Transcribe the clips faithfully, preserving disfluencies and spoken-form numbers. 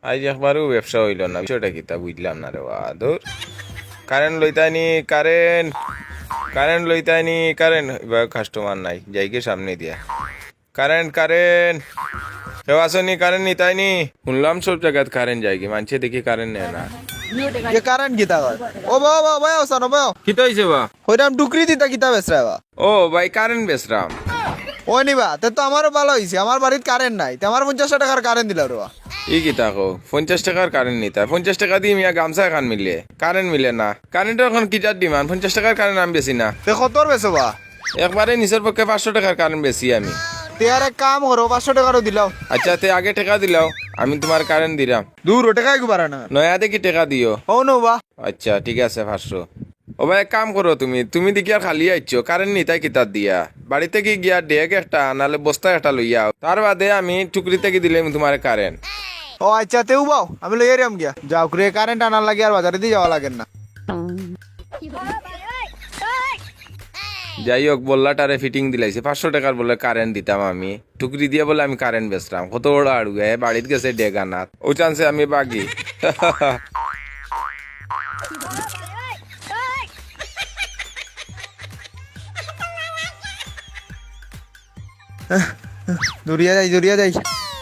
আইজ একবারও ব্যবসা অইলো না, বিষয়টা কিতা বুঝলাম না রে বা। ধুর, কারেন্ট লইতায়নি, কারেন্ট, কারেন্ট লইতায়নি, কারেন্ট। এবার কাস্টমার নাই, যাইগি সামনে দিয়া। কারেন্ট, কারেন্ট, কেউ আছোনি? কারেন্ট নিতায়নি? হুনলাম সব জাগাত কারেন্ট যায়গি, মানষে দেখি কারেন্ট নেয় না। এ কারেন্ট কিতা কয়? ও বা, ও বা, ও বা, ও সানো বা। কিতা অইছে বা? কইরাম টুকরি দিতা কিতা বেচরায় বা? ও ভাই, কারেন্ট বেচরাম। ও নি বা, তে তো আমারও ভালা অইছে, আমার বাড়িত কারেন্ট নাই, তে আমার পঞ্চাশ টেকার কারেন্ট দিলাও রে বা। ই কিতা কও? পঞ্চাশ টেকার কারেন্ট নিতা? পঞ্চাশ টেকা দি মিয়া গামছা এখান মিলে, কারেন্ট মিলে না। কারেন্টর অখন কিজাত ডিমান্ড? পঞ্চাশ টেকার কারেন্ট আমি বেচি না। তে কতর বেচো বা? একবারে নিচর পক্ষে পাঁচশো টেকার কারেন্ট বেচি আমি। তে আর এক কাম করো, পাঁচশো টেকারও দিলাও। আচ্ছা, তে আগে টেকা দিলাও, আমি তুমার কারেন্ট দিরাম। দুরো, টেকা এগু বাড়া না। নয়া দেখি টেকা দিও। ও নো বা। আচ্ছা, ঠিক আছে, পাঁচশো। ও ভাই, এক কাম করো তুমি, তুমি দেখি আর খালি আইছো, কারেন্ট নিতায় কিতার দিয়া? বাড়ি থাকি গিয়া ডেগ একটা, নালে বস্তা একটা লইয়া আও। তার বাদে আমি টুকরি থাকি দিলাইমু তুমারে কারেন্ট। ও আচ্ছা, তেউ বাও, আমি লইয়া আইরাম গিয়া। যাউক রে, কারেন্ট আনার লাগি আর বাজারেদি যাওয়া লাগের না। যাই হোক, বল্লাটারে ফিটিং দিলাইছি, পাঁচশো টেকার বলে কারেন্ট দিতাম আমি। টুকরি দিয়া বলে আমি কারেন্ট বেচরাম। কত বড় আড়ুয়া, হে বাড়িত গেছে ডেগ আনাত। অউ চান্সে আমি বাগি। দৌড়িয়া যাই, দৌড়িয়া যাই।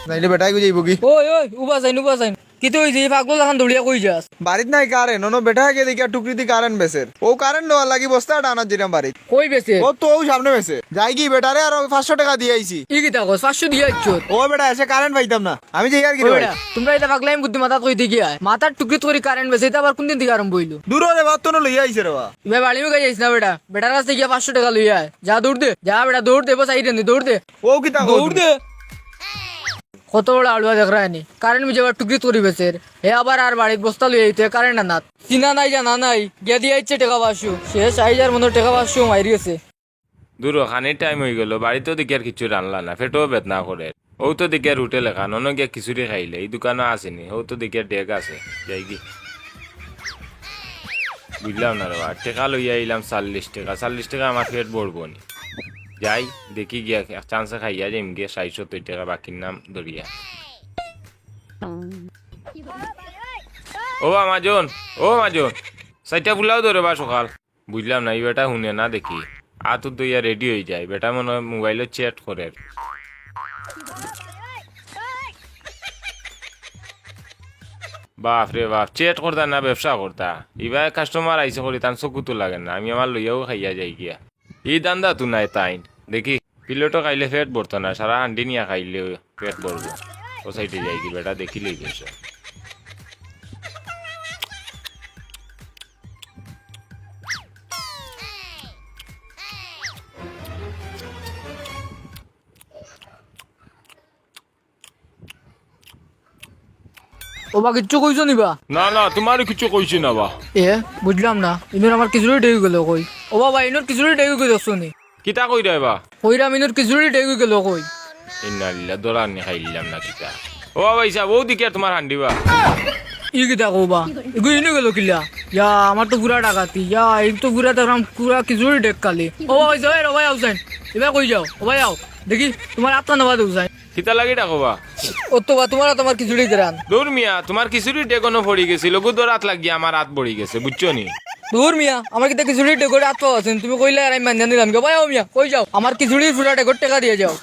নাইলে বেটায় গু যাইবো গি। ওই, ওই, উবা যাইন, উবা যাইন। কিতা অইছে? ই পাগল লাখান দৌড়িয়া কই যাস? বাড়িত নাই কারেন্ট, অনো বেটায় গিয়া দেখিয়ার টুকরিদি কারেন্ট বেচের। অউ কারেন্ট নেওয়ার লাগি বস্তা একটা আনাত যাইরাম বাড়িত। কই বেচে? ও তো অউ সামনে বেচে। যাইগি বেটারে আরো পাঁচশো টেকা দিয়া আইছি। ই কিতা কস? পাঁচশো দিয়া আইছস? ও বেটা, এসে কারেন্ট পাইতাম না। আমি যাইয়ার গি রে ভাই। বেটা, তুমরা ইতা পাগলামি বুদ্ধি মাথাত কই থাকি আয়? মাথার টুকরিত করি কারেন্ট বেচে, ইতা আবার কুনদিন থাকি আরম্ভ অইলো? দুরো রে বা, অত নু লইয়া আইছে রে বা। ইবা বাড়ি মুখে যাইস না বেটা, বেটার কাছ থাকি গিয়া পাঁচশো টেকা লইয়া আয়। যা দৌড় দে, যা বেটা দৌড় দে, বস আইরে নি, দৌড় দে। ও কিতা কও দৌড় তুমি? দে। কত বড় আড়ুয়া দেখরায় নি, কারেন্ট বুঝে আবার টুকরিত করি বেচের। হে আবার আর বাড়িত বস্তা লইয়া আইতে কারেন্ট আনাত। চিনা নাই জানা নাই, গিয়া দিয়া আইছে টেকা পাঁচশো। শেষ আইজ আর মনো টেকা পাঁচশো মাইর গেছে। দুরো, খানির টাইম অইগেলো, বাড়িতও দেখিয়ার কিচ্ছু রানলা না, পেটও বেদনা করের। অউ তো দেখিয়ার হোটেল এখান, অনো গিয়া খিচুড়ি খাইলে, ই দোকানো আছে নি, অউ তো দেখিয়ার ডেগ আছে, যাইগি। বুঝলাম না রে বা, টেকা লইয়া আইলাম চাল্লিশ টেকা, চাল্লিশ টেকা আমার পেট ভরবো নি। যাই, দেখি গিয়া এক চান্সে খাইয়া যাইমু গিয়া ষাইট সত্তইর টেকা বাকির নাম ধরিয়া। ও বা মাজন, ও মাজন, চাইরটা ফুলাও ধরে বা সকাল। বুঝলাম না, ই বেটা হুনে না দেখি। আত উত ধইয়া রেডি অই যায়। বেটা মনো অয় মোবাইলো চ্যাট করের। বাপ রে বাপ, চ্যাট করতা না ব্যবসা করতা? ইবায় কাস্টমার আইছে করি তান চকুত লাগের না। আমি আমার লইয়াউ খাইয়া যাই গিয়া। ই ধান্দা তো নাই তাইন। দেখি, প্লেটো খাইলে পেট ভরতো না, সারা হান্ডি নিয়া খাইলে পেট ভরবো। ও সাইডে যাইগি বেটা, দেখিলেই বেশ। ও বা, কিচ্ছু কইছো নি বা? না, না, তুমারে কিচ্ছু কইছি না বা। এ, বুঝলাম না, ইনোর আমার খিচুড়ি ডেগ গেলো কই? ও বাবা, ইনোর খিচুড়ি ডেগ গেলো নি। কিতা কইরায় বা? কইরাম ইনোর খিচুড়ি ডেগ গেলো কই? ইন্না লিল্লাহ, দরানি খাইলাম না কিতা। ও বাবা, ইসা, অউ দেখিয়ার তুমার হান্ডি বা। ই কিতা কও বা? ইগু ইনো গেলো কিলা? ইয়া, আমার তো পুরা ডাকাতি। ইয়া, ই তো পুরা দেখরাম, পুরা খিচুড়ি ডেগ খালি। ও বাবা, ইসা, এ, ও ভাই, আউছাইন। ইবা কই যাও? ও ভাই, আও। দেখি, তুমার আত খান বা দেউছাইন। কিতা লাগি ডাকো বা? ও তো বা, তুমার আত আমার খিচুড়ির ঘ্রাণ। দূর মিয়া, তুমার খিচুড়ির ডেগ অনো পড়ি গেছিল, গুদর আত লাগিয়া আমার আত ভরি গেছে, বুঝছো নি? দূর মিয়া, আমার কিতা খিচুড়ির ডেগর আত পাও আছে নি? তুমি কইলায় আর আমি মানিয়া নিলাম গি। ভাই, ও মিয়া, কই যাও? আমার খিচুড়ির পুরা ডেগর টেকা দিয়া যাও।